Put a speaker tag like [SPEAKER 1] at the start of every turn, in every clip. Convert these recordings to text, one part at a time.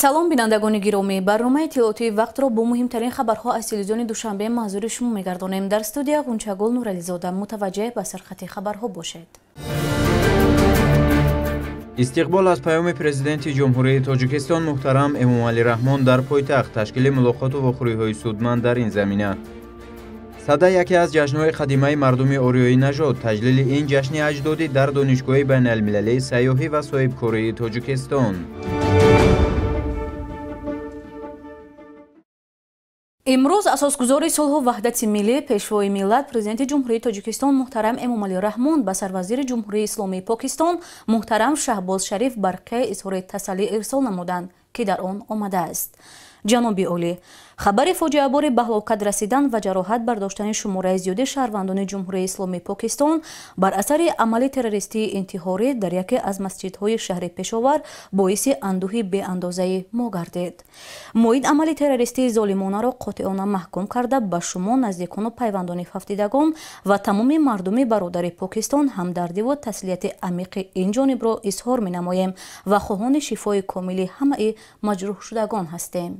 [SPEAKER 1] Салом, бинандагони гиромӣ. Барномаи иттилоотии вақтро бо муҳимтарин хабарҳо аз телевизиони Душанбе манзури шумо мегардонем. Дар студия Ғунчагул Нурализода. Мутаваҷҷеҳ ба сархати хабарҳо бошед.
[SPEAKER 2] Истиқбол аз паёми Президенти Ҷумҳурии Тоҷикистон муҳтарам Эмомалӣ Раҳмон дар пойтахт, ташкили мулоқоту вохӯриҳои судманд дар ин замина. Сада яке аз ҷашнҳои қадимаи мардуми ориёӣ нажод, таҷлили ин ҷашни аҷдодӣ дар Донишгоҳи байналмилалии сайёҳӣ ва соҳибкории Тоҷикистон.
[SPEAKER 1] Имрӯз асосгузори сулҳу ваҳдати миллӣ, Пешвои миллат, Президенти Ҷумҳурии Тоҷикистон муҳтарам Эмомалӣ Раҳмон ба сарвазири Ҷумҳурии Исломии Покистон муҳтарам Шаҳбоз Шариф барқияи изҳори тасаллӣ ирсол намуданд, ки дар он омадааст. Ҷаноби олӣ, хабари фоҷиабори ба ҳалокат расидан ва ҷароҳат бардоштани шумораи зиёди шаҳрвандони Ҷумҳурии Исломии Покистон бар асари амали террористии интиҳорӣ дар яке аз масҷидҳои шаҳри Пешовар боиси андӯҳи беандозаи мо гардид. Мо ин амали террористии золимонаро қотеона маҳкум карда, ба шумо, наздикону пайвандони фавтидагон ва тамоми мардуми бародари Покистон ҳамдардиву таслияти амиқи ин ҷонибро изҳор менамоем ва хоҳони шифои комили ҳамаи маҷрӯҳшудагон ҳастем.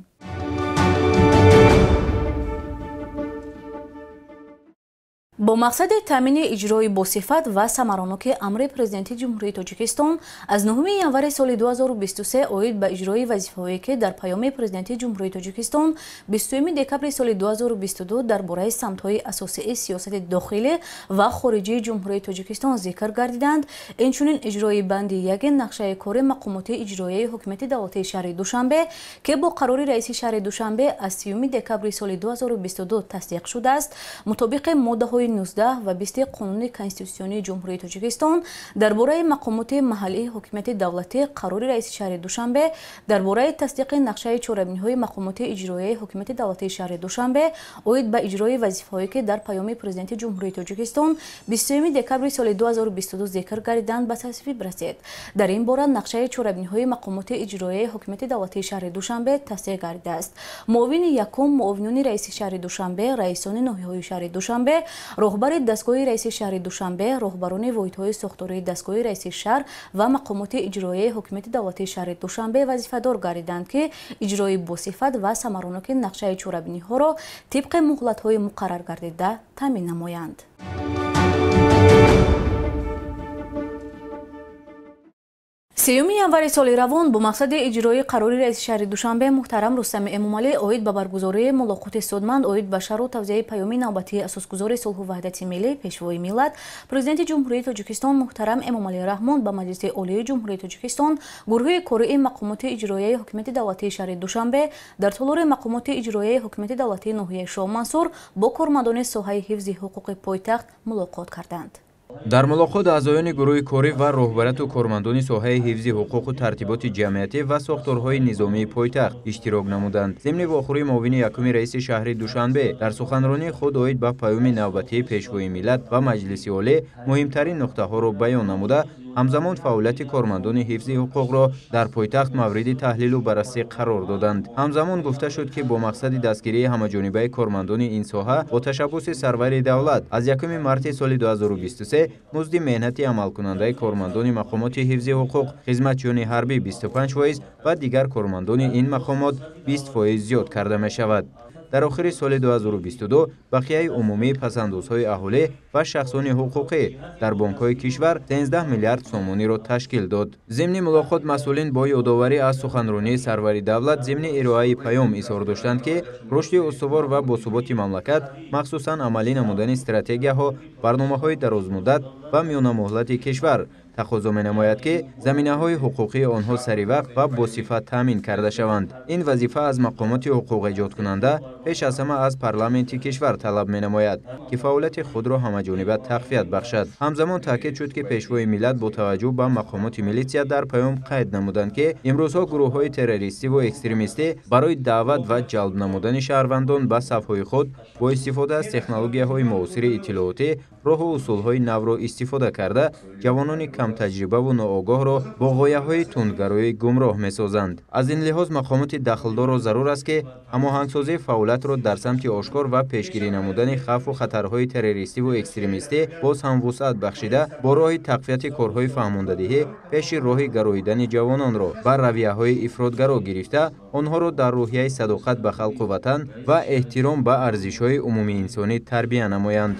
[SPEAKER 1] Бо мақсади таъмини иҷрои босифат ва самароноки амри Президенти Ҷумҳурии Тоҷикистон аз 9 январи соли 2023 оид ба иҷрои вазифаҳое, ки дар паёми Президенти Ҷумҳурии Тоҷикистон 20 декабри соли 2022 дар бораи самтҳои асосии сиёсати дохилӣ ва хориҷии Ҷумҳурии Тоҷикистон зикр гардиданд, инчунин иҷрои банди яки нақшаи кори мақомоти иҷроияи ҳукумати давлатии шаҳри Душанбе, ки бо қарори раиси шаҳри Душанбе аз 30 декабри соли 2022 тасдиқ шудааст, мутобиқи моддаҳои 19 ва 20 Қонуни Конститутсионии Ҷумҳурии Тоҷикистон дар бораи мақомоти маҳаллии ҳокимияти давлатӣ, қарори раиси шаҳри Душанбе дар бораи тасдиқи нақшаи чорабиниҳои мақомоти иҷроияи ҳокимияти давлатии шаҳри Душанбе оид ба иҷрои вазифаҳое, ки дар паёми Президенти Ҷумҳурии Тоҷикистон 23 декабри соли 2022 зикр гардиданд, ба тасвиб расид. Дар ин бора нақшаи чорабиниҳои мақомоти иҷроияи ҳокимияти давлатии шаҳри Душанбе тасдиқ гардидааст. Муовини якум, муовинони раиси шаҳри Душанбе, раисони ноҳияҳои шаҳри Душанбе, роҳбари дастгоҳи раиси шаҳри Душанбе, роҳбарони воҳидҳои сохтории дастгоҳи раиси шаҳр ва мақомоти иҷроияи ҳокимияти давлатии шаҳри Душанбе вазифадор гардиданд, ки иҷрои босифат ва самароноки нақшаи чорабиниҳоро тибқи муҳлатҳои муқаррар гардида таъмин намоянд. Сеюми январи соли равон бо мақсади иҷрои қарори раиси шаҳри Душанбе муҳтарам Рустами Эмомалӣ оид ба баргузории мулоқоти судманд оид ба шарҳу тавзеҳи паёми навбатии асосгузори сулҳу ваҳдати миллӣ, Пешвои миллат, Президенти Ҷумҳурии Тоҷикистон муҳтарам Эмомалӣ Раҳмон ба Маҷлиси Олии Ҷумҳурии Тоҷикистон гурӯҳи кории мақомоти иҷроияи ҳокимияти давлатии шаҳри Душанбе дар толори мақомоти иҷроияи ҳокимияти давлатии ноҳияи Шоҳмансур бо кормандони соҳаи ҳифзи ҳуқуқи пойтахт мулоқот карданд.
[SPEAKER 2] Дар мулоқот аъзоёни гурӯҳи корӣ ва роҳбарияту кормандони соҳаи ҳифзи ҳуқуқу тартиботи ҷамъиятӣ ва сохторҳои низомии пойтахт иштирок намуданд. Зимни вохӯрии муовини якуми раиси шаҳри Душанбе дар суханронии худ оид ба паёми навбатии Пешвои миллат ва Маҷлиси Олӣ муҳимтарин нуқтаҳоро баён намуда, ҳамзамон фаъолияти кормандони ҳифзи ҳуқуқро дар пойтахт мавриди таҳлилу баррасӣ қарор доданд. Ҳамзамон гуфта шуд, ки бо мақсади дастгирии ҳамаҷонибаи кормандони ин соҳа бо ташаббуси сарвари давлат аз 1 марти соли 2023 музди меҳнати амалкунандаи кормандони мақомоти ҳифзи ҳуқуқ, хизматчиёни ҳарбӣ 25% ва дигар кормандони ин мақомот 20% зиёд карда мешавад. Дар охири соли 2022 бақияи умумии пасандозҳои аҳолӣ ва шахсони ҳуқуқӣ дар бонкҳои кишвар 13 миллиард сомониро ташкил дод. Зимни мулоқот масъулин бо ёдоварӣ аз суханронии сарвари давлат зимни ироаи паём изҳор доштанд, ки рушди устувор ва босуботи мамлакат, махсусан амалӣ намудани стратегияҳо, барномаҳои дарозмуддат ва миёнамуҳлати кишвар тақозо менамояд, ки заминаҳои ҳуқуқии онҳо саривақт ва босифат таъмин карда шаванд. Ин вазифа аз мақомоти ҳуқуқэҷодкунанда, пеш аз ҳама аз парламенти кишвар талаб менамояд, ки фаъолияти худро ҳамаҷониба тақвият бахшад. Ҳамзамон таъкид шуд, ки Пешвои миллат бо таваҷҷӯҳ ба мақомоти милитсия дар паём қайд намуданд, ки имрӯзҳо гурӯҳҳои террористиву экстремистӣ барои даъват ва ҷалб намудани шаҳрвандон ба сафҳои худ бо истифода аз технологияҳои муосири иттилоотӣ роҳу усулҳои навро истифода карда, ҷавонони камтаҷрибаву ноогоҳро бо ғояҳои тундгароӣ гумроҳ месозанд. Аз ин лиҳоз мақомоти дахлдорро зарур аст, ки ҳамоҳангсозии фаъолиятро дар самти ошкор ва пешгирӣ намудани хавфу хатарҳои террористиву экстремистӣ боз ҳам вусъат бахшида, бо роҳи тақвияти корҳои фаҳмондадиҳӣ пеши роҳи гароидани ҷавононро ба равияҳои ифротгаро гирифта, онҳоро дар рӯҳияи садоқат ба халқу ватан ва эҳтиром ба арзишҳои умумиинсонӣ тарбия намоянд.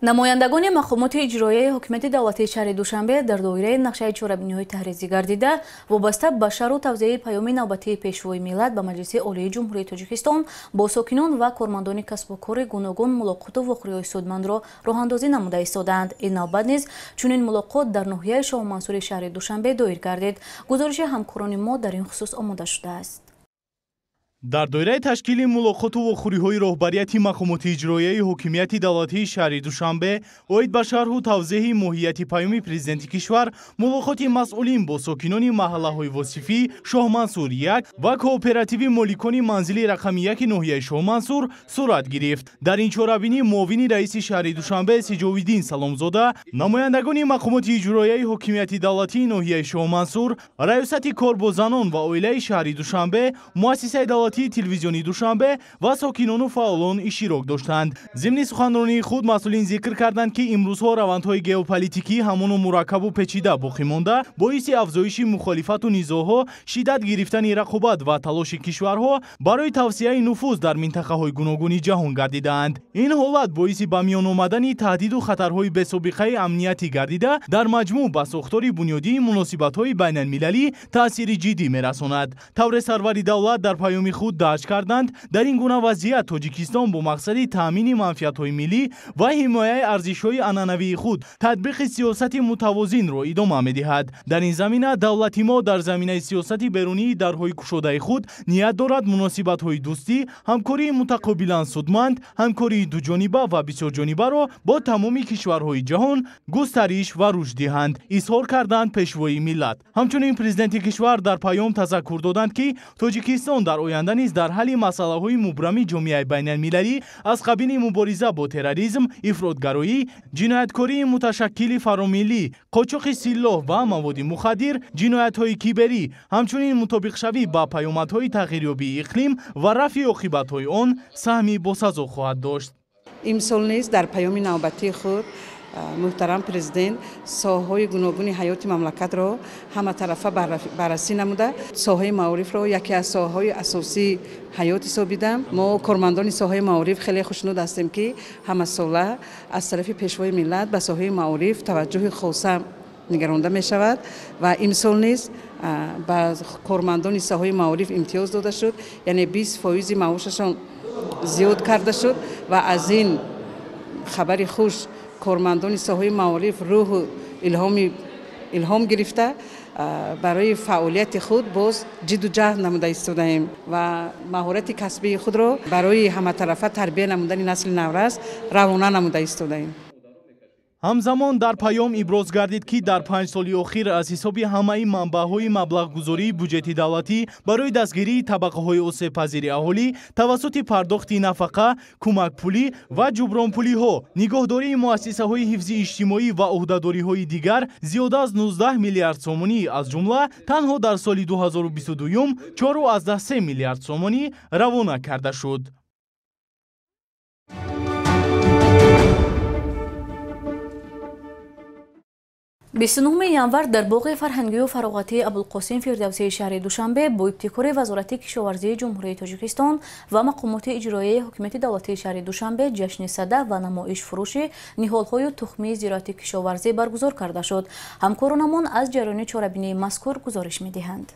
[SPEAKER 1] Намояндагони мақомоти иҷроияи ҳокимияти давлатии шаҳри Душанбе дар доираи нақшаи чорабиниҳои таҳризӣ гардида вобаста ба шарҳу тавзеҳи паёми навбатии Пешвои миллат ба Маҷлиси Олии Ҷумҳурии Тоҷикистон бо сокинон ва кормандони касбу кори гуногун мулоқоту вохӯриҳои судмандро роҳандозӣ намуда истодаанд. Ин навбат низ чунин мулоқот дар ноҳияи Шоҳмансури шаҳри Душанбе доир гардид. Гузориши ҳамкорони мо дар ин хусус омода шудааст.
[SPEAKER 3] Дар доираи ташкили мулоқоту вохӯриҳои роҳбарияти мақомоти иҷроияи ҳокимияти давлатии шаҳри Душанбе оид ба шарҳу тавзеҳи моҳияти паёми президенти кишвар, мулоқоти масъулин бо сокинони маҳаллаҳои Восифӣ, Шоҳмансур 1 ва кооперативи моликони манзили рақами 1 ноҳияи Шоҳмансур сурат гирифт. Дар ин чорабинӣ муовини раиси шаҳри Душанбе Сиҷовиддин Саломзода, намояндагони мақомоти иҷроияи ҳокимияти давлатии ноҳияи Шоҳмансур, раёсати кор бо занон ва оилаи шаҳри Душанбе, муассисаи давлатии телевизиони Душанбе ва сокинону фаъолон иштирок доштанд. Зимни суханронии худ масъулин зикр карданд, ки имрӯзҳо равандҳои геополитикӣ ҳамоно мураккабу печида боқӣ монда, боиси афзоиши мухолифату низоъҳо, шиддат гирифтани рақобат ва талоши кишварҳо барои тавсеаи нуфуз дар минтақаҳои гуногуни ҷаҳон гардидаанд. Ин ҳолат боиси ба миён омадани таҳдиду хатарҳои бесобиқаи амниятӣ гардида, дар маҷмӯъ ба сохтори бунёдии муносибатҳои байналмилалӣ таъсири ҷиддӣ мерасонад. Тавре сарвари давлат дар паёми худ дарҷ карданд, дар ин гуна вазъият Тоҷикистон бо мақсади таъмини манфиатҳои миллӣ ва ҳимояи арзишҳои анъанавии худ татбиқи сиёсати мутавозинро идома медиҳад. Дар ин замина давлати мо дар заминаи сиёсати берунии дарҳои кушодаи худ ният дорад муносибатҳои дӯстӣ, ҳамкории мутақобилан судманд, ҳамкории дуҷониба ва бисёрҷонибаро бо тамоми кишварҳои ҷаҳон густариш ва рушд диҳанд, изҳор карданд Пешвои миллат. Ҳамчунин президенти кишвар дар паём тазаккур доданд, ки Тоҷикистон дар оянда низ дар ҳалли масъалаҳои мубрами ҷомеаи байналмилалӣ аз қабили мубориза бо терроризм, ифротгароӣ, ҷинояткории муташаккили фаромиллӣ, қочоқи силлоҳ ва маводи мухаддир, ҷиноятҳои киберӣ, ҳамчунин мутобиқшавӣ ба паёмадҳои тағйирёбии иқлим ва рафъи оқибатҳои он саҳми босазо хоҳад дошт.
[SPEAKER 4] Имсол низ дар паёми навбатии худ муҳтарам президент соҳаҳои гуногуни ҳаёти мамлакатро ҳаматарафа баррасӣ намуда, соҳаи маорифро яке аз соҳаҳои асосии ҳаёт ҳисобидам. Мо кормандони соҳаи маориф хеле хушнуд ҳастем, ки ҳамасола аз тарафи Пешвои миллат ба соҳаи маориф таваҷҷӯҳи хоса нигаронда мешавад ва имсол низ ба кормандони соҳаи маориф имтиёз дода шуд, яъне 20% маошашон зиёд карда шуд ва аз ин хабари хуш кормандони соҳаи маориф рӯҳу илҳом гирифта барои фаъолияти худ боз ҷидду ҷаҳд намуда истодаем ва маҳорати касбии худро барои ҳаматарафа тарбия намудани насли наврас равона намуда истодаем.
[SPEAKER 3] Ҳамзамон дар паём иброз гардид, ки дар 5 соли охир аз ҳисоби ҳамаи манбаъҳои маблағгузории буҷети давлатӣ барои дастгирии табақаҳои осебпазири аҳолӣ тавассути пардохти нафақа, кӯмакпулӣ ва ҷубронпулиҳо, нигоҳдории муассисаҳои ҳифзи иҷтимоӣ ва ӯҳдадориҳои дигар зиёда аз 19 миллиард сомонӣ, аз ҷумла танҳо дар соли 2022 4,3 миллиард сомонӣ равона карда шуд.
[SPEAKER 1] Бисту нуҳуми январ дар боғи фарҳангию фароғатии Абулқосим Фирдавсии шаҳри Душанбе бо ибтикори Вазорати кишоварзии Ҷумҳурии Тоҷикистон ва мақомоти иҷроияи ҳокимияти давлатии шаҳри Душанбе ҷашни сада ва намоиш фурӯши ниҳолҳою тухмии зироати кишоварзӣ баргузор карда шуд. Ҳамкоронамон аз ҷараёни чорабинии мазкур гузориш медиҳанд.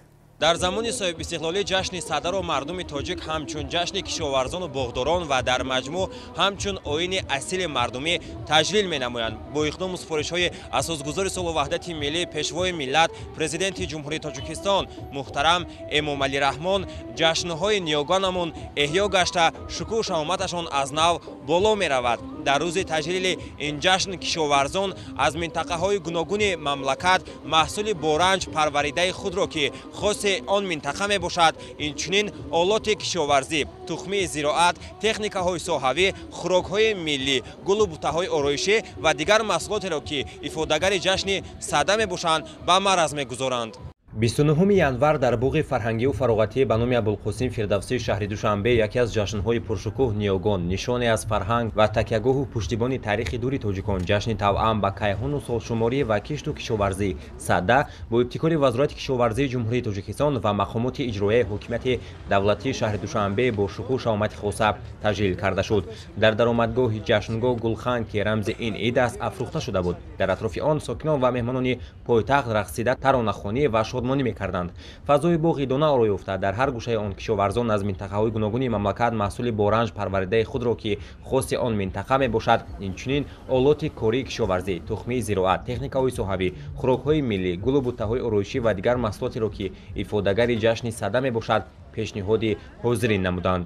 [SPEAKER 5] Дар замони соҳибистиқлолӣ ҷашни садаро мардуми тоҷик ҳамчун ҷашни кишоварзону боғдорон ва дар маҷмӯъ ҳамчун оини асили мардумӣ таҷлил менамоянд. Бо иқдому супоришҳои асосгузори сулҳу ваҳдати миллӣ, Пешвои миллат, Президенти Ҷумҳурии Тоҷикистон муҳтарам Эмомалӣ Раҳмон ҷашнҳои ниёгонамон эҳё гашта, шукӯҳу шаҳоматашон аз нав боло меравад. Дар рӯзи таҷлили ин ҷашн кишоварзон аз минтақаҳои гуногуни мамлакат маҳсули боранҷ парваридаи худро, ки хоси он минтақа мебошад, инчунин олоти кишоварзӣ, тухмии зироат, техникаҳои соҳавӣ, хӯрокҳои миллӣ, гулу бутаҳои ороишӣ ва дигар маҳсулотеро, ки ифодагари ҷашни Сада мебошанд, ба мараз мегузоранд.
[SPEAKER 6] 29 январ дар боғи фарҳангию фароғатӣ ба номи Абулқосим Фирдавсии шаҳри Душанбе яке аз ҷашнҳои пуршукӯҳ ниёгон, нишоне аз фарҳанг ва такягоҳу пуштибони таърихи дури тоҷикон, ҷашни тавъам ба кайҳону солшуморӣ ва кишту кишоварзӣ Сада бо ибтикори Вазорати кишоварзии Ҷумҳурии Тоҷикистон ва мақомоти иҷроияи ҳокимияти давлатии шаҳри Душанбе бо шукӯҳ шаомати хоса таҷлил карда шуд. Дар даромадгоҳи ҷашнгоҳ гулхан, ки рамзи ин ид аст, афрӯхта шуда буд. Дар атрофи он сокинон ва меҳмонони пойтахт рақсида, таронахонӣ ва шодмонӣ мекарданд. Фазои боғ идона оро ёфта, дар ҳар гӯшаи он кишоварзон аз минтақаҳои гуногуни мамлакат маҳсули боранҷ парваридаи худро, ки хоси он минтақа мебошад, инчунин олоти кории кишоварзӣ, тухмии зироат, техникаҳои соҳавӣ, хӯрокҳои миллӣ, гулу бутаҳои ороишӣ ва дигар маҳсулотеро, ки ифодагари ҷашни Сада мебошад, пешниҳоди ҳозирин намуданд.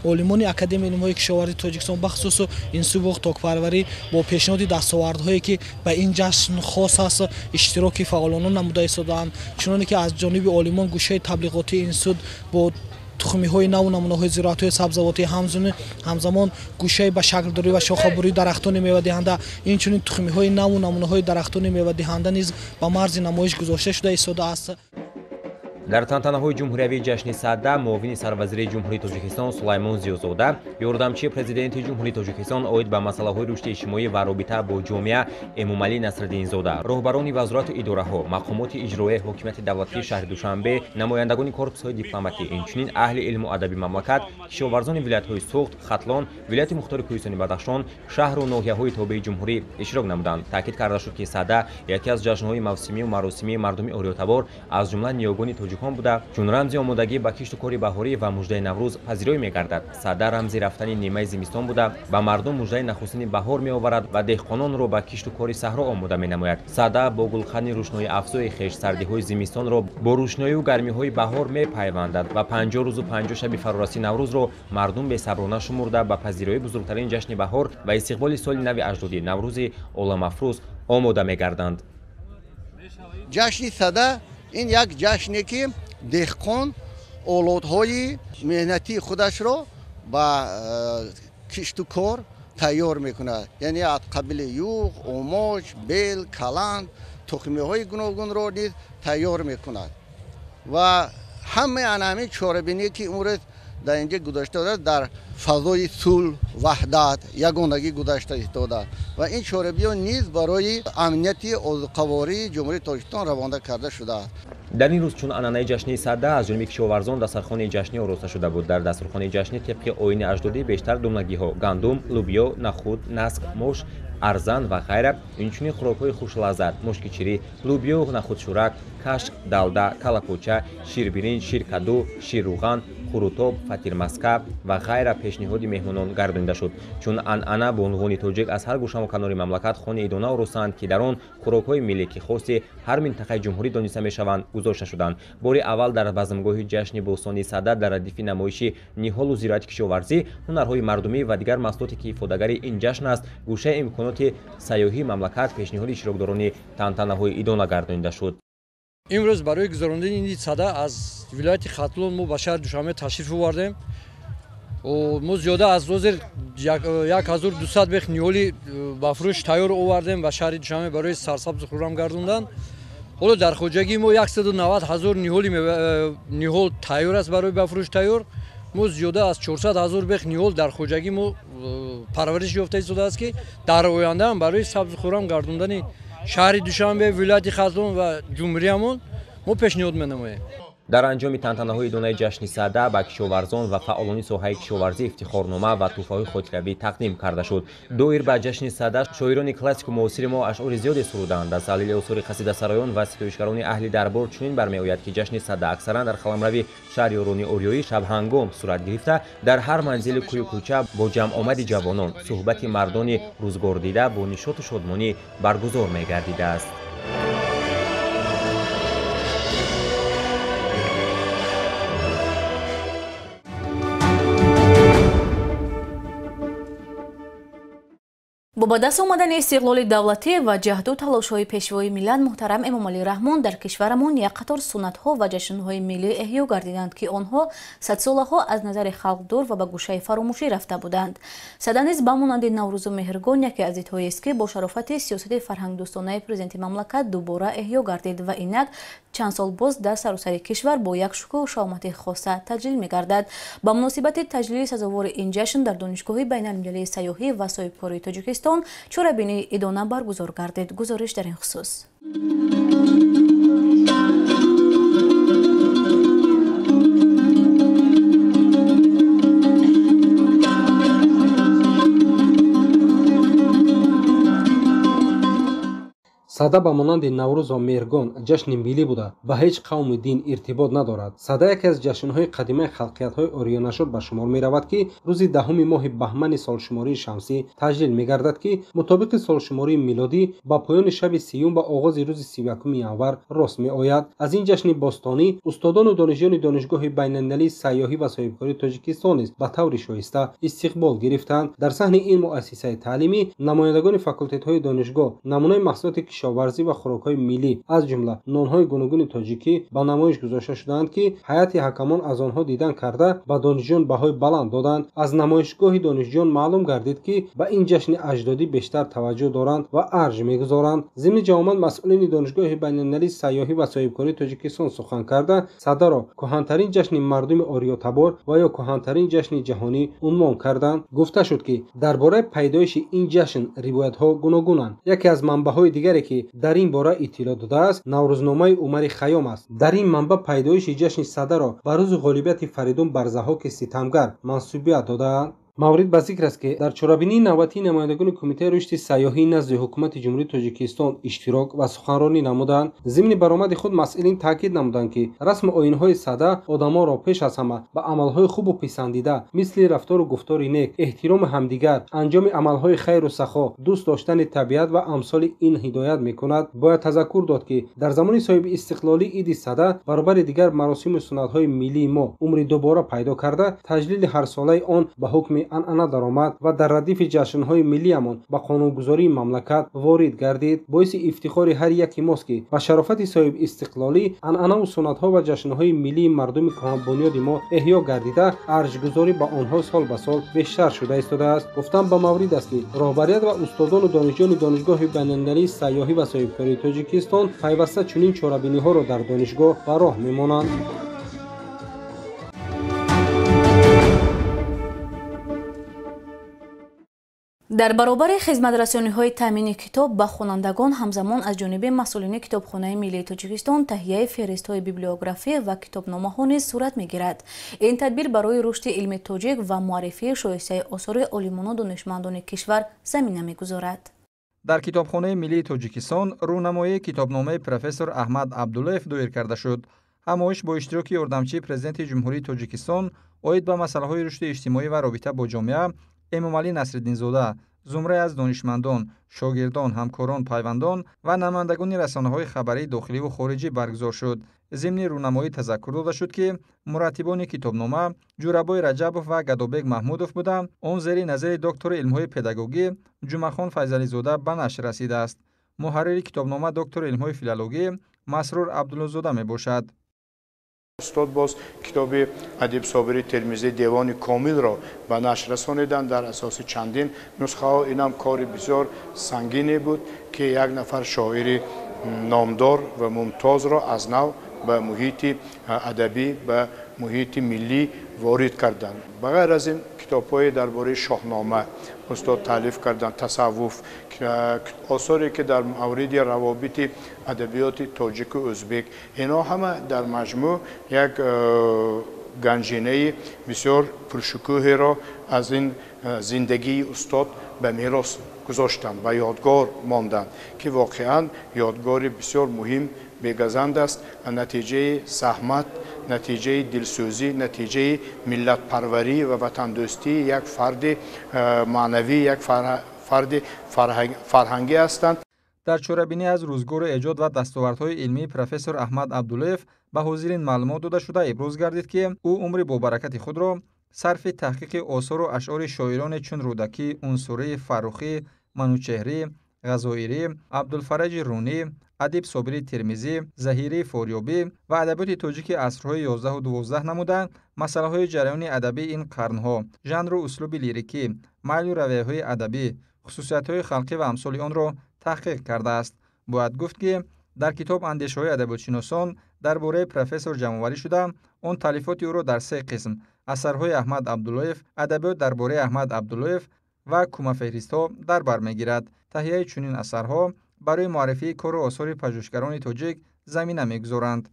[SPEAKER 7] Олимони Академияи илмҳои кишоварзии Тоҷикистон, бахусус институти боғ токпарварӣ, бо пешниҳоди дастовардҳое, ки ба ин ҷашн хос аст, иштироки фаъолона намуда истодаанд. Чуноне ки аз ҷониби олимон гӯшаи таблиғотии институт бо тухмиҳои наву намунаҳои зироатҳои сабзавотӣ, ҳамзамон гӯшаи ба шаклдорӣ ва шохабурии дарахтони мевадиҳанда, инчунин тухмиҳои наву намунаҳои дарахтони мевадиҳанда низ ба марзи намоиш гузошта шуда истодааст.
[SPEAKER 6] Дар тантанаҳои ҷумҳуриявии ҷашни Сада муовини сарвазири Ҷумҳурии Тоҷикистон Сулаймон Зиёзода, ёрдамчии президенти Ҷумҳурии Тоҷикистон оид ба масъалаҳои рушди иҷтимоӣ ва робита бо ҷомеа Эмомалӣ Насриддинзода, роҳбарони вазорату идораҳо, мақомоти иҷроияи ҳокимияти давлатии шаҳри Душанбе, намояндагони корпусҳои дипломатӣ, инчунин аҳли илму адаби мамлакат, кишоварзони вилоятҳои Суғд, Хатлон, вилояти мухтори Кӯҳистони Бадахшон, шаҳру ноҳияҳои тобеи ҷумҳурӣ иштирок намуданд. Таъкид карда шуд, ки Сада яке аз ҷашнҳои мавсимию маросимии мардуми ориётабор, аз ҷумла ниёгони тоҷикон буда, чун рамзи омодагӣ ба кишту кори баҳорӣ ва муждаи Наврӯз пазироӣ мегардад. Сада рамзи рафтани нимаи зимистон буда, ба мардум муждаи нахустини баҳор меоварад ва деҳқононро ба кишту кори саҳро омода менамояд. Сада бо гулхани рӯшнои афзои хеш сардиҳои зимистонро бо рӯшноию гармиҳои баҳор мепайвандад ва 50 рӯзу 50 шаби фарорасии Наврӯзро мардум бесаброна шумурда, ба пазироии бузургтарин ҷашни баҳор ва истиқболи соли нави аҷдодӣ Наврӯзи оламафрӯз омода мегарданд.
[SPEAKER 8] Ҷашни Сада ин як ҷашне, ки деҳқон олотҳои меҳнатии худашро ба кишту кор тайёр мекунад, яъне аз қабили юғ, омоч, бел, каланд, тухмиҳои гуногунро низ тайёр мекунад. Ва ҳамаи ана ҳамин чорабиние, ки имрӯз дар инҷа гузашта истодааст, дар фазои сулҳ, ваҳдат, ягонагӣ гузашта истодааст ва ин чорабиҳо низ барои амнияти озуқавории Ҷумҳурии Тоҷикистон равона карда шудааст.
[SPEAKER 6] Дар ин рӯз чун анъанаи ҷашни Сада аз ҷониби кишоварзон дастархони ҷашнӣ ороста шуда буд. Дар дастурхони ҷашнӣ тибқи оини аҷдодӣ бештар думлагиҳо гандум, лӯбиё, нахуд, наск, мош, арзан ва ғайра, инчунин хӯрокҳои хушлаззат мушкичирӣ, лӯбиё, нахудшӯрак, кашк, далда, калакӯча, ширбиринҷ, ширкаду, ширруған, хурутоб, фатирмаска ва ғайра пешниҳоди меҳмонон гардонида шуд. Чун анъана бонувони тоҷик аз ҳар гӯшаву канори мамлакат хони идона оростанд, ки дар он хӯрокҳои миллӣ, ки хоси ҳар минтақаи ҷумҳурӣ дониста мешаванд, гузошта шуданд. Бори аввал дар базмгоҳи ҷашни бостонии Сада дар радифи намоиши ниҳолу зироати кишоварзӣ, ҳунарҳои мардумӣ ва дигар маҳсулоте, ки ифодагари ин ҷашн аст, гӯшаи имконоти сайёҳии мамлакат пешниҳоди иштирокдорони тантанаҳои идона гардонида шуд.
[SPEAKER 9] Имрӯз барои гузарондани ин Сада аз вилояти Хатлон мо ба шаҳри Душанбе ташриф овардем. Мо зиёда аз ҳозир 1200 бех ниҳоли ба фурӯш тайёр овардем ба шаҳри Душанбе барои сарсабзу хуррам гардондан. Ҳоло дар хоҷагии мо 190 ҳазор ниҳол тайёр аст барои ба фурӯш тайёр. Мо зиёда аз 400 ҳазор бех ниҳол дар хоҷагии мо парвариш ёфта истодааст, ки дар оянда ҳам барои сабзу хуррам гардондани шаҳри Душанбе, вилояти Хатлон ва ҷумҳуриямон мо пешниҳод менамоем.
[SPEAKER 6] Дар анҷоми тантанаҳои идонаи ҷашни Сада ба кишоварзон ва фаъолони соҳаи кишоварзӣ ифтихорнома ва тӯҳфаҳои хотиравӣ тақдим карда шуд. Доир ба ҷашни Сада шоирони классику муосири мо ашъори зиёде суруданд. Аз таҳлили осори қасидасароён ва ситоишгарони аҳли дарбор чунин бармеояд, ки ҷашни Сада аксаран дар қаламрави шаҳриёрони ориёӣ шабҳангом сурат гирифта, дар ҳар манзили кӯю кӯча бо ҷамъомади ҷавонон, суҳбати мардони рӯзгордида бо нишоту шодмонӣ баргузор мегардидааст.
[SPEAKER 1] Бо ба даст омадани истиқлоли давлатӣ ва ҷаҳду талошҳои пешвои миллат муҳтарам Эмомалӣ Раҳмон дар кишварамон як қатор суннатҳо ва ҷашнҳои миллӣ эҳё гардиданд, ки онҳо садсолаҳо аз назари халқ дур ва ба гӯшаи фаромӯшӣ рафта буданд. Сада низ ба монанди Наврӯзу Меҳргон яке аз идҳоест, ки бо шарофати сиёсати фарҳангдӯстонаи президенти мамлакат дубора эҳё гардид ва инак чанд сол боз дар саросари кишвар бо як шукӯҳу шаҳомати хоса таҷлил мегардад. Ба муносибати таҷлили сазовори ин ҷашн дар Донишгоҳи байналмилалии сайёҳӣ ва соҳибкории Тоҷикистон чорабинии идона баргузор гардид. Гузориш дар ин хусус.
[SPEAKER 10] Сада ба монанди Наврӯз ва Меҳргон ҷашни миллӣ буда, ба ҳеҷ қавму дин иртибот надорад. Сада яке аз ҷашнҳои қадимаи халқиятҳои ориёнашуд ба шумор меравад, ки рӯзи 10 моҳи баҳмани солшумории шамсӣ таҷлил мегардад, ки мутобиқи солшумории милодӣ ба поёни шаби 30 ба оғози рӯзи 31 январ рост меояд. Аз ин ҷашни бостонӣ устодону донишҷӯёни Донишгоҳи байналмилалии сайёҳӣ ва соҳибкории Тоҷикистон низ ба таври шоиста истиқбол гирифтанд. Дар саҳни ин муассисаи таълимӣ намояндагони факултетҳои донишгоҳ намунаи маҳсулоти кишоварзӣ ва хӯрокҳои миллӣ, аз ҷумла нонҳои гуногуни тоҷикӣ ба намоиш гузошта шудаанд, ки ҳайати ҳакамон аз онҳо дидан карда ба донишҷӯён баҳои баланд доданд. Аз намоишгоҳи донишҷӯён маълум гардид, ки ба ин ҷашни аҷдодӣ бештар таваҷҷӯҳ доранд ва арҷ мегузоранд. Зимни ҷавомад масъулини Донишгоҳи байналмилалии сайёҳӣ ва соҳибкории Тоҷикистон сухан карда, садаро кӯҳантарин ҷашни мардуми ориётабор ва ё кӯҳантарин ҷашни ҷаҳонӣ унвон карданд. Гуфта шуд, ки дар бораи пайдоиши ин ҷашн ривоятҳо гуногунанд. Яке аз манбаъҳои дигаре, ки дар ин бора иттилоъ додааст, Наврӯзномаи Умари Хайём аст. Дар ин манбаъ пайдоиши ҷашни садаро ба рӯзи ғолибияти Фаридун бар Заҳҳоки ситамгар мансубият додаанд. Маврид ба зикр аст, ки дар чорабинии навбатии намояндагони Кумитаи рушди сайёҳӣ назди Ҳукумати Ҷумҳурии Тоҷикистон иштирок ва суханронӣ намуданд. Зимни баромади худ масъулин таъкид намуданд, ки расму оинҳои сада одамонро пеш аз ҳама ба амалҳои хубу писандида, мисли рафтору гуфтори нек, эҳтироми ҳамдигар, анҷоми амалҳои хайру сахо, дӯст доштани табиат ва амсоли ин ҳидоят мекунад. Бояд тазаккур дод, ки дар замони соҳиби истиқлолӣ иди сада баробари дигар маросиму суннатҳои миллии мо умри дубора пайдо карда, таҷлили ҳарсолаи он ба ҳукми анъана даромад ва дар радифи ҷашнҳои миллиамон ба қонунгузории мамлакат ворид гардид. Боиси ифтихори ҳар яки мост, ки ба шарофати соҳиби истиқлолӣ анъанаву суннатҳо ва ҷашнҳои миллии мардуми кӯҳанбунёди мо эҳё гардида, арҷгузорӣ ба онҳо сол ба сол бештар шуда истодааст. Гуфтан ба маврид аст, ки роҳбарият ва устодону донишҷӯёни Донишгоҳи байналмилалии сайёҳӣ ва соҳибкории Тоҷикистон пайваста чунин чорабиниҳоро дар донишгоҳ ба роҳ мемонанд.
[SPEAKER 1] Дар баробари хизматрасониҳои таъмини китоб ба хонандагон ҳамзамон аз ҷониби масъулини Китобхонаи миллии Тоҷикистон таҳияи феҳристҳои библиографӣ ва китобномаҳо низ сурат мегирад. Ин тадбир барои рушди илми тоҷик ва муаррифии шоистаи осори олимону донишмандони кишвар замина мегузорад.
[SPEAKER 11] Дар Китобхонаи миллии Тоҷикистон рӯнамоии китобномаи профессор Аҳмад Абдуллоев доир карда шуд. Ҳамоиш бо иштироки ёрдамчии президенти Ҷумҳурии Тоҷикистон оид ба масъалаҳои рушди иҷтимоӣ ва робита бо ҷомеа Эмомалӣ Насриддинзода, зумрае аз донишмандон, шогирдон, ҳамкорон, пайвандон ва намояндагони расонаҳои хабарии дохиливу хориҷӣ баргузор шуд. Зимни рӯнамоӣ тазаккур дода шуд, ки мураттибони китобнома Ҷурабой Раҷабов ва Гадобек Маҳмудов буда, он зери назари доктори илмҳои педагогӣ Ҷумъахон Файзализода ба нашр расидааст. Муҳаррири китобнома доктори илмҳои филологӣ Масрур Абдуллозода мебошад.
[SPEAKER 12] Устод боз китоби Адиб Собири Термизӣ Девони комилро ба нашр расониданд дар асоси чандин нусхаҳо. Инам кори бисёр сангине буд, ки як нафар шоири номдор ва мумтозро аз нав ба муҳити адабӣ, ба муҳити миллӣ ворид карданд. Ба ғайр аз ин китобҳои дар бораи Шоҳнома устод таълиф карданд, тасаввуф, осоре ки дар мавриди равобити адабиёти тоҷику ӯзбек, инҳо ҳама дар маҷмӯъ як ганҷинаи бисёр пуршукӯҳеро аз ин зиндагии устод ба мерос гузоштанд, ба ёдгор монданд, ки воқеан ёдгори бисёр муҳим бегазанд аст. Натиҷаи заҳмат, натиҷаи дилсӯзӣ, натиҷаи миллатпарварӣ ва ватандӯстии як фарди маънавӣ, як фарди фарҳангӣ ҳастанд.
[SPEAKER 11] Дар чорабинӣ аз рӯзгору эҷод ва дастовардҳои илмии профессор Аҳмад Абдуллоев ба ҳозирин маълумот дода шуда, иброз гардид, ки ӯ умри бобаракати худро сарфи таҳқиқи осору ашъори шоироне чун Рӯдакӣ, Унсурӣ, Фаррухӣ, Манучеҳрӣ, Ғазоирӣ, Абдулфараҷи Рунӣ, Адиб Собири Термизӣ, Заҳирии Форёбӣ ва адабиёти тоҷики асрҳои 11 12 намуда, масъалаҳои ҷараёни адабии ин қарнҳо, жанру услуби лирикӣ, майлу равияҳои адабӣ, хусусиятҳои халқӣ ва амсоли онро таҳқиқ кардааст. Бояд гуфт, ки дар китоб андешаҳои адабиётшиносон дар бораи профессор ҷамъоварӣ шуда, он таълифоти ӯро дар се қисм асарҳои Аҳмад Абдуллоев, адабиёт дар бораи Аҳмад Абдуллоев ва кӯмафеҳристҳо дар бар мегирад. Таҳияи чунин асарҳо барои муаррифии кору осори пажӯҳишгарони тоҷик замина мегузоранд.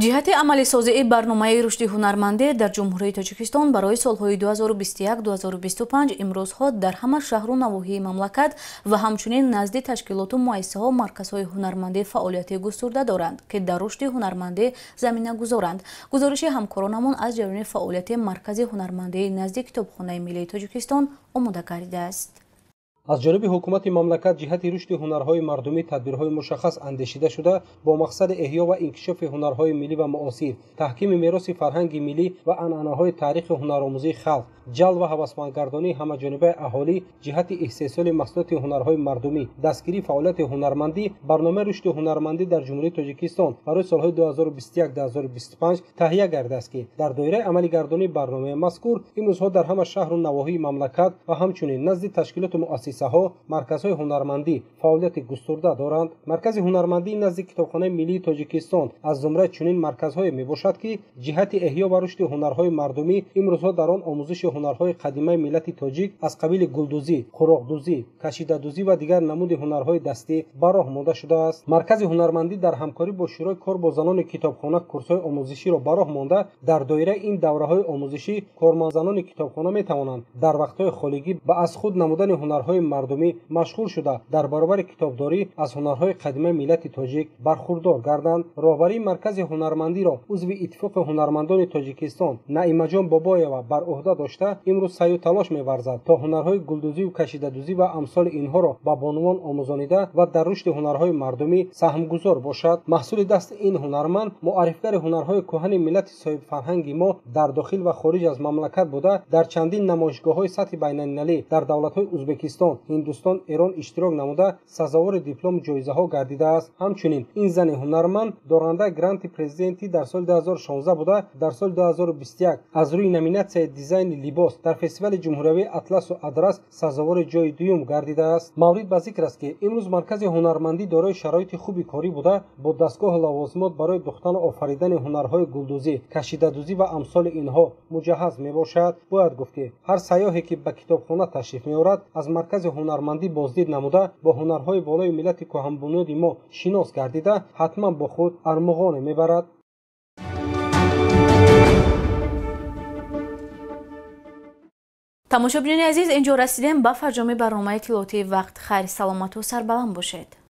[SPEAKER 1] Ҷиҳати амалисозии барномаи рушди ҳунармандӣ дар Ҷумҳурии Тоҷикистон барои солҳои 2021-2025 имрӯзҳо дар ҳама шаҳру навоҳии мамлакат ва ҳамчунин назди ташкилоту муассисаҳо марказҳои ҳунармандӣ фаъолияти густурда доранд, ки дар рушди ҳунармандӣ замина гузоранд. Гузориши ҳамкоронамон аз ҷараёни фаъолияти Маркази ҳунармандии назди Китобхонаи миллии Тоҷикистон омода гардидааст.
[SPEAKER 10] Аз ҷониби ҳукумати мамлакат ҷиҳати рушди ҳунарҳои мардумӣ тадбирҳои мушаххас андешида шуда, бо мақсади эҳё ва инкишофи ҳунарҳои миллӣ ва муосир, таҳкими мероси фарҳанги миллӣ ва анъанаҳои таърихи ҳунаромӯзии халқ, ҷалб ва ҳавасмандгардонии ҳамаҷонибаи аҳолӣ ҷиҳати истеҳсоли маҳсулоти ҳунарҳои мардумӣ, дастгирии фаъолияти ҳунармандӣ, барномаи рушди ҳунармандӣ дар Ҷумҳурии Тоҷикистон барои солҳои 2021-2025 таҳия гардааст, ки дар доираи амалигардонии барномаи мазкур имрӯзҳо дар ҳама шаҳру навоҳии мамлакат ва ҳамчунин назди ташкилоту муассисаҳо марказҳои ҳунармандӣ фаъолияти густурда доранд. Маркази ҳунармандии назди Китобхонаи миллии Тоҷикистон аз зумраи чунин марказҳое мебошад, ки ҷиҳати эҳё ва рушди ҳунарҳои мардумӣ имрӯзҳо дар он омӯзиши ҳунарҳои қадимаи миллати тоҷик аз қабили гулдӯзӣ, қуроқдӯзӣ, кашидадӯзӣ ва дигар намуди ҳунарҳои дастӣ ба роҳ монда шудааст. Маркази ҳунармандӣ дар ҳамкорӣ бо Шӯрои кор бо занони китобхона курсҳои омӯзиширо ба роҳ монда, дар доираи ин давраҳои омӯзишӣ кормандзанони китобхона метавонанд дар вақтҳои холигӣ ба аз худ намудани ҳунарҳои мардумӣ машғул шуда, дар баробари китобдорӣ аз ҳунарҳои қадимаи миллати тоҷик бархурдор гарданд. Роҳбарии Маркази ҳунармандиро узви Иттифоқи ҳунармандони Тоҷикистон Наимаҷон Бобоева бар уҳда дошта, имрӯз саъю талош меварзад то ҳунарҳои гулдӯзию кашидадӯзӣ ва амсоли инҳоро ба бонувон омӯзонида ва дар рушди ҳунарҳои мардумӣ саҳмгузор бошад. Маҳсули дасти ин ҳунарманд муаррифгари ҳунарҳои кӯҳани миллати соҳибфарҳанги мо дар дохил ва хориҷ аз мамлакат буда, дар чандин намоишгоҳҳои сатҳи байналмилалӣ дар давлатҳои Узбекистон, Ҳиндустон, Эрон иштирок намуда, сазовори диплому ҷоизаҳо гардидааст. Ҳамчунин ин зани ҳунарманд дорандаи гранти президентӣ дар соли 2016 буда, дар соли 2021 аз рӯи номинатсияи дизайни либос дар фестивали ҷумҳуриявии Атласу Адрас сазовори ҷои дуюм гардидааст. Маврид ба зикр аст, ки имрӯз Маркази ҳунармандӣ дорои шароити хуби корӣ буда, бо дастгоҳу лавозимот барои духтану офаридани ҳунарҳои гулдӯзӣ, кашидадӯзӣ ва амсоли инҳо муҷаҳҳаз мебошад. Бояд гуфт, ки ҳар сайёҳе ки ба китобхона ташриф меорад, аз Маркази ҳунармандӣ боздид намуда, бо ҳунарҳои болои миллати кӯҳанбунёди мо шинос гардида, ҳатман бо худ армуғоне мебарад.
[SPEAKER 1] Тамошобинони азиз, инҷо расидем ба фарҷоми барномаи иттилоотии вақт. Хайр, саломату сарбаланд бошед.